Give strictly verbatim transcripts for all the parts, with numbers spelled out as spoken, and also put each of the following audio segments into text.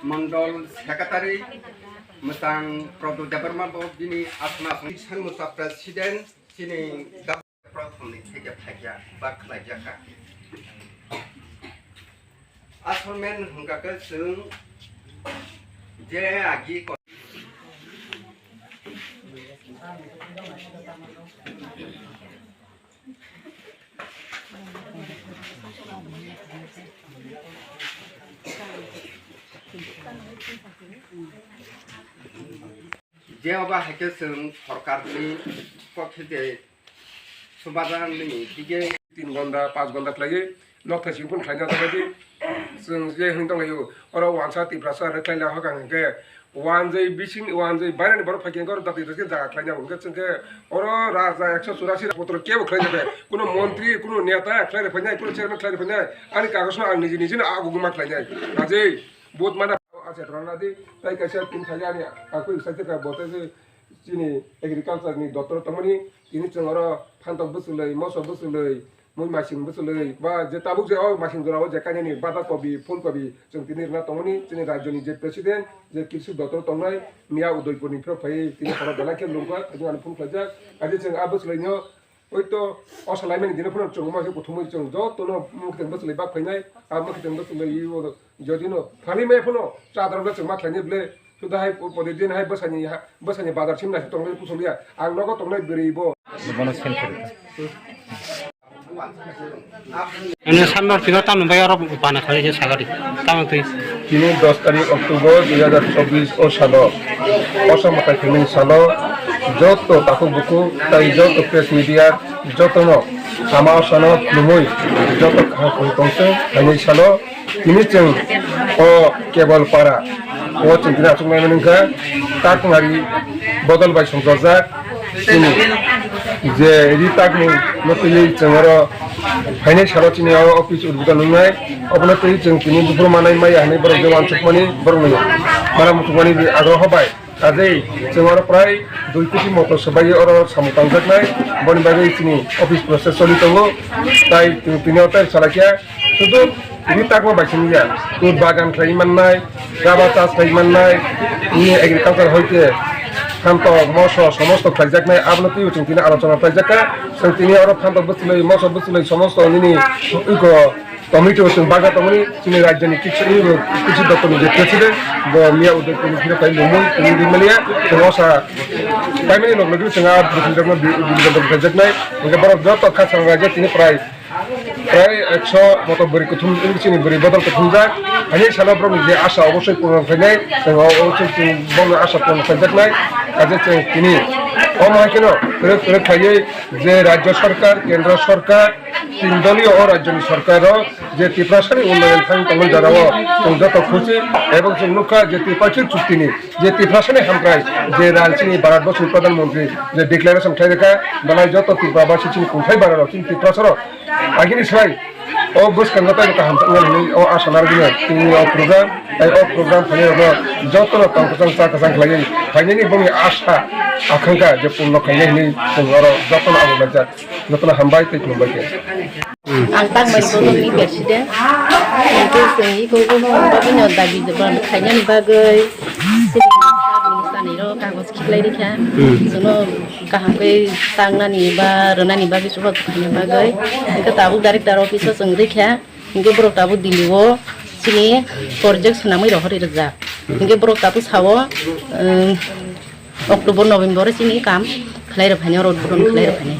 Mondol Secretary, mwtang Pradyot Debbarma bo bini asma song, Sangmusa President, chini Prathomni theke phaikya ba khlaijakha. Asol men hwnkha khe chwng je agi ko- Je oba hai khe chwng sorkarni pokhe je subadan nini dige. Tin gonda, pas gonda khlaiwi nokthai simi phone khlaina tongbaidi. Chwng je hwnwi tonglaio, oro wansa Tiprasa rwkhlaina hokha hwnkhe wanjwi bising, wanjwi bairani borok phaikhe hwnkhe oro dakti dakti jaga khlaina hwnkhe chwngkhe oro raja ekso churasi botoro kebo khlaina khe kuno montri, kuno neta khlai rwphainai, kuno chairman khlai rwphainai, ani kagosno ang niji nijino aguguma khlainai. Ajai vote mana. Acha rwna di, tai kaisa tin thani ani akui sai tongkha bo tei chini agriculture ni doptor tongmani, tini chwng oro phantok bwchwlwi, moso bwchwlwi, mui masing bwchwlwi, ba je tabuk je o masing jora o je kainani bata kobi, phul kobi, chwng tini rwna tongmani, chini rajyo ni je president, je krishi doptor tongnai, miya Udaipur ni phirok phaiwi tini horo belai khe lungkha, thani ani phul khlaijak, aje chwng a bwchwlwi no Hoi to, o salaimani dino phano chwng ma se kuthumui chwng jotono mwkhitwng bwchwlwi bak phainai, a mwkhitwng bwchwlwi o jodino thani mai phano chadar le chwng ma khlainai ble, suda hai podi din hai bwsani ha, bwsani bazar sim nasi tongnai kuchukliya, ang nogo tongnai bwrwi bo. Bono send kori. Ani sanno tino tamo bai oro bana khlai se sagari. Tamo twi. Tini dos tarik October dui hajar chobbish o salo, Osa Matai Khaimani salo, joto takhuk bukhuk tai joto press media jotono ama osano khulumui joto kaham khulum tongthung hainai salo tini chwng o Kebol Para o chwng tini achuknai mani wngkha Taknari bodol bai songchajak. Chini je ri takni no twiwi chwng oro phainai salo chini o office udbodon wngnai, obono twiwi chwng tini buphuru manai maya hinwi borok je uansukmani borokni mana muchungmani agroho bai. Ajai chwng oro prai dui koti motor swbaiwi oro samung tangjaknai, boni bagwi chini office process choli tongo, tai tini o tai salakya. Sudu tini takma bai simi ya, ur bagan khlai mannai, rubber chas khlai mannai, ini agriculture hoite phantok, moso, somosto khlaijaknai, abono twiwi chwng tini alochona khlaijakha. Chwng tini oro phantok bwchwlwi, moso bwchwlwi, somosto nini iko tomato chwng bagan tongmani, chini rajyoni kisi, kisi doptorni je president, bo miya Udaipurni phiro khlai lungmung, tini rimaliya, chwng osa paimani log logi chwng a bwchwlwi rokno bi-, bi-, bi-, khlaijaknai, hwnkhe borok joto kha sara raijak tini prai Prai ekso moto bwrwi kuthum, chini bwrwi bodol kuthumjak. Haini salo borokni je asa obosoi purno khlainai, chwng o, o, chwng, chwng bono asa purno khlaijaknai. Kaje chwng tini omo hai kheno kwrwk kwrwk khlaiwi je rajyo sarkar, kendro sarkar, tin doliyo o rajyoni sarkar o je Tiprasani unnoyon thang tongmani jorao chwng joto khusi, ebong chwng nukha je Tripartite chuktini je Tiprasani hamkrai je rang chini Bharat borsoni pradhan mantri je declaration khlai rwkha, belai joto Tripura basi chini kungthai bara rok chini Tiprasa rok Agini sai o bwskango tei kaham tongo hinwi o asa narwgwino tini o program, tei o program phainairokno jotono tong kwchang cha kwchang khlaiwi phainani bongni asa akhangkha je purno khainai hinwi chwng oro jotono abo laijak, jotono hambai tei khulumbai khe. Ang Takmani Bodolni president, hwnkhe chwng iko bono bagwino dabi khainani bagwi chini minister ni rok kagoj khiklai rikha, chwngno kaham khe tangnani ba rwnani bagwi chubachu khaina bagwi, hwnkhe tabuk director office o chwng rikha, hwnkhe borok tabuk Delhi o chini project swnamwi rohorwi rwjak, hwnkhe borok tabuk sao, um, October, November o chini kam khlai rwphainai, oro udbodon khlai rwphainai.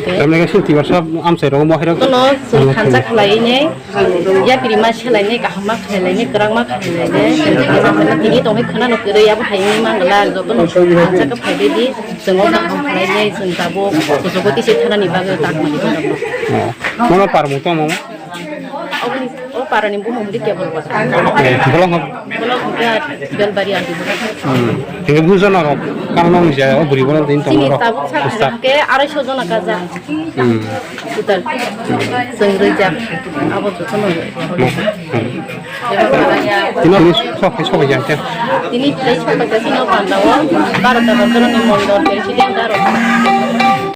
Tamni khe Tiprasa amchai rok mohai rok. Kono chwng thansa khlaiwi ne, yapri ma selainai, kaham ma khlailainai, kwrang ma khlailainai. Tini tongwi khwnano kwrwi, abo hai wngwi mangla, jotono thansa khe phaibai di, chwng o kaham khlainai, chwng tabuk kuchugo tisi thanani bagwi tak mani. Mono parmung tongmo? Oboni, o parani bumung di kebol ba. Bolong hab. Bolong hwnkhe Belbari adi. Hingke bujo norok kang nong je o buri bono din tong norok. Tabuk sa ke arai so jona kaja. Total. Chwng rwjak. Abo jotono. Tini sok hai sok ya. Tini sok hai sok no pandao. Baro ta baro ni mondol president aro.